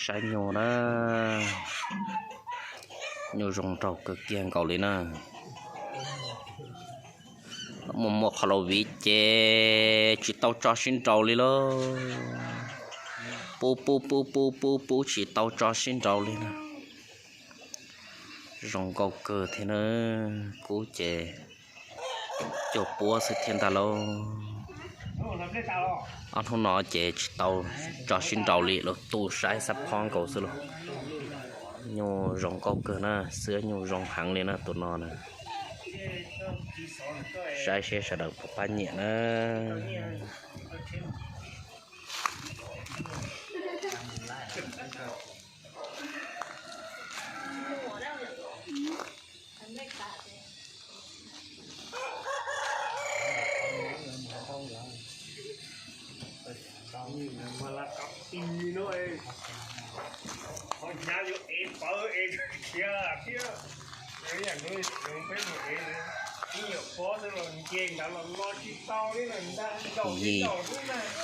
Saib nyuj na, nyuj zoo nraug kawg kiag nkaus li na. Muaj muaj qhov laus viv ces tsis tau tso sib nraus li lauj. Pub pub pub pub pub pub tsis tau tso sib nraus li na. Zoo nkauj kawg thiab na, kub ces cuag puab xwb thiab ntag lauj. Ob hnub no ces tsis tau tso sib nraus li, los tu saib xab phob nkaus xwb lauj. Nyuj zoo nkauj kawg na, xwb nyuj zoo heev li na tus no na. Saib seb sawv daws puas pab nyiam na.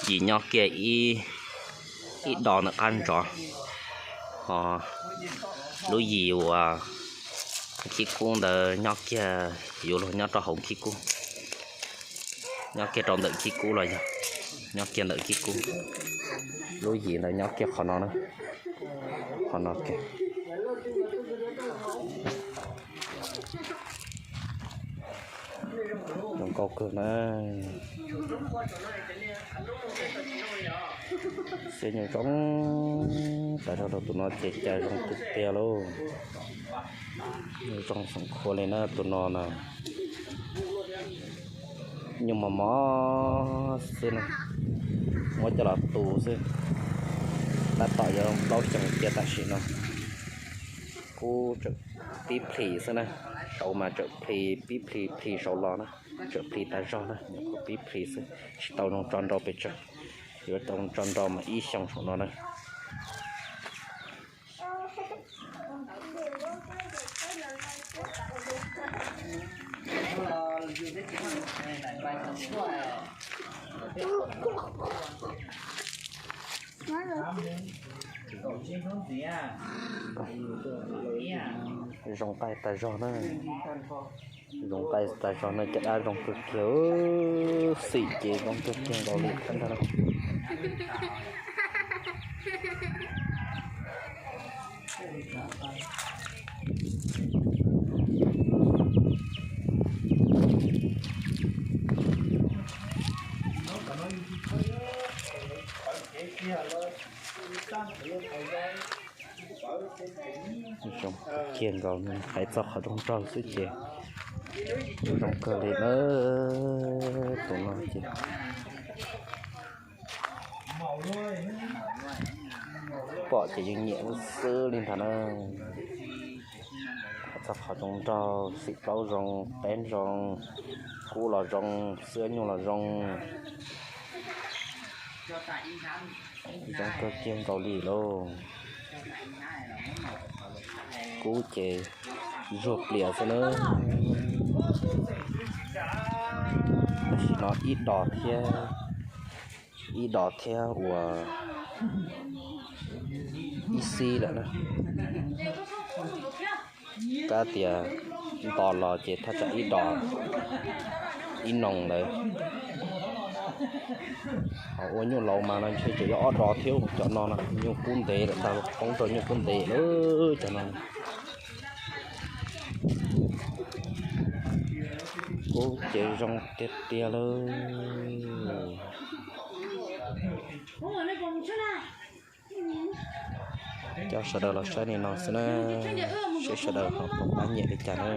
Yim nyob kiag ib, ib do ntawm qab ntsov, ho lub yim uas khib kub ntawd nyob kiag, yuav luag nyob rau hauv khib kub, nyob kiag rau ntawm khib kub los yog nyob kiag ntawm khib kub. Lub yim ntawd nyob kiag qhov no na, qhov no kiag. Zoo nkauj kawg na. Xwb nyuj zoo tas zog rau tus no ces cas zoo tiag tiag lauj. Nyuj zoo xoom khua li na tus no na. Nyuj mos mos xwb na, muab coj los tu xwb. Tab tom yuav plaub xyoos tiag tam sim no. Kub tseem pib plhis xwb na, saud mas tseem plhis pib plhis plhis saud los na, tseem plhis tas zog na, nyuam qhuav pib plhis xwb, tsis tau zoo tso nrau pes tsawg, yuav tau tso nrau mas ib xyoos saum no na. Zoo nqaij tas zog na, zoo nqaij tas zog na, caj dab zoo kawg kiag, xim ces zoo kawg kiag nkaus li thiab ntag na. Zoo kiag nkaus, hais txog qhov zoo nraug xwb ces zoo kawg li na. Tus no ces pom ces yeej nyiam xwb li ntag na. Hais txog qhov zoo nraug, xim plaub zoo, teb zoo, kub los zoo, xwb nyuj los zoo. Zoo kawg kiag nkaus li lauj. Kub ces zuag plias xwb na. Tam sim no ib dos thiab, ib dos thiab uas ib xib lawm na. Kab tias nto los ces thaj tsam ib dos ib noog ntawd. Ho ua nyuj laus mas no ntshe tseem yuav ob dos thiab, cov no na nyuj kub ntev lawm ntag, poob rau nyuj kub ntev lawm cov no. Kub ces zoo tiag tiag lawm. Coj sawv daws los saib li no xwb na, seb sawv daws ho puas pab nyiam li cas na.